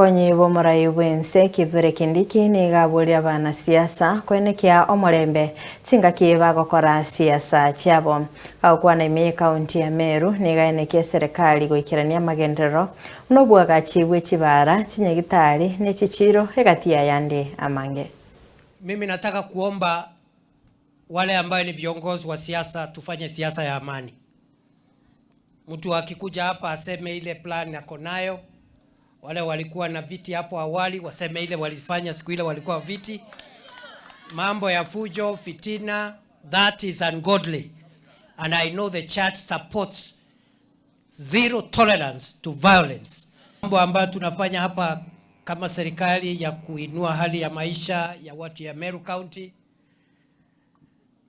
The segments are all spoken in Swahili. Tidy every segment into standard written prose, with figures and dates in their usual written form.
Omokonyi bw'omorai bw'ense Kithure Kindiki nigo aboria abanasiasa koenekia omorembe chingaki bagokora siasa chiabo. Agokwana ime y'ekaunti ya Meru nigo aenekia eserekari goikerania amagenderero buna obwagachi bwe chibara, chinyagitari ne chichiro egati yayande amange. Mimi nataka kuomba wale ambayo ni viongozi wa siasa tufanye siasa ya amani. Mtu akikuja hapa aseme ile plan ako nayo. Wale walikuwa na viti hapo awali waseme ile walifanya siku ile walikuwa viti. Mambo ya fujo, fitina, that is ungodly. And I know the church supports zero tolerance to violence. Mambo ambayo tunafanya hapa kama serikali ya kuinua hali ya maisha ya watu ya Meru County,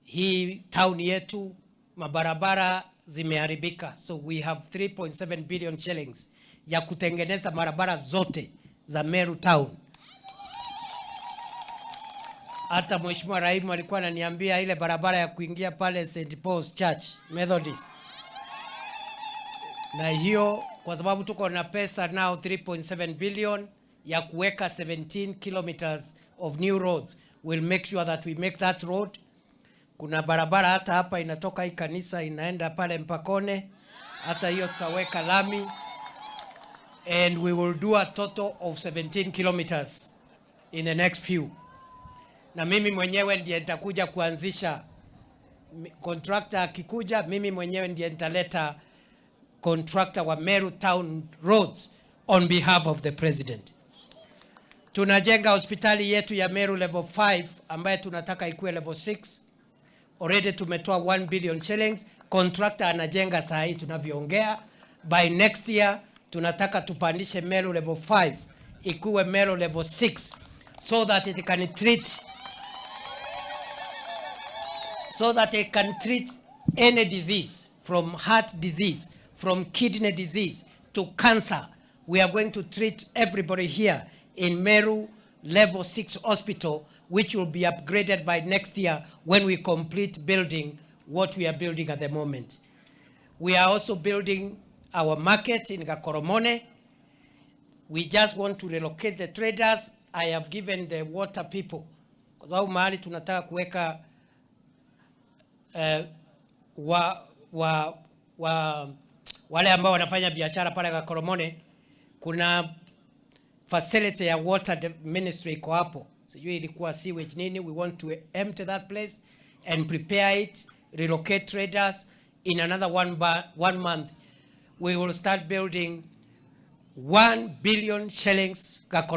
hii town yetu mabarabara zimeharibika, so we have 3.7 billion shillings ya kutengeneza barabara zote za Meru Town. Hata Mheshimiwa Raimu alikuwa ananiambia ile barabara ya kuingia pale St Paul's Church Methodist, na hiyo kwa sababu tuko na pesa now 3.7 billion ya kuweka 17 kilometers of new roads, we'll make sure that we make that road. Kuna barabara hata hapa inatoka hii kanisa inaenda pale Mpakone, hata hiyo tutaweka lami and we will do a total of 17 kilometers in the next few. Na mimi mwenyewe ndiye nitakuja kuanzisha contractor akikuja, mimi mwenyewe ndiye nitaleta contractor wa Meru Town Roads on behalf of the president. Tunajenga hospitali yetu ya Meru level 5 ambaye tunataka ikuwe level 6. Already tumetoa 1 billion shillings. Contractor anajenga saa hii tunavyoongea. By next year tunataka tupandishe Meru level 5 ikuwe Meru level 6 so that it can treat any disease, from heart disease, from kidney disease to cancer. We are going to treat everybody here in Meru Level 6 Hospital, which will be upgraded by next year when we complete building what we are building at the moment. We are also building our market in Gakoromone. We just want to relocate the traders. I have given the water people, kwa sababu mahali tunataka kuweka wale ambao wanafanya biashara pale Gakoromone, kuna facility ya water ministry iko hapo, sijui ilikuwa sewage nini. We want to empty that place and prepare it, relocate traders. In another one month we will start building 1 billion shillings Gakoromone.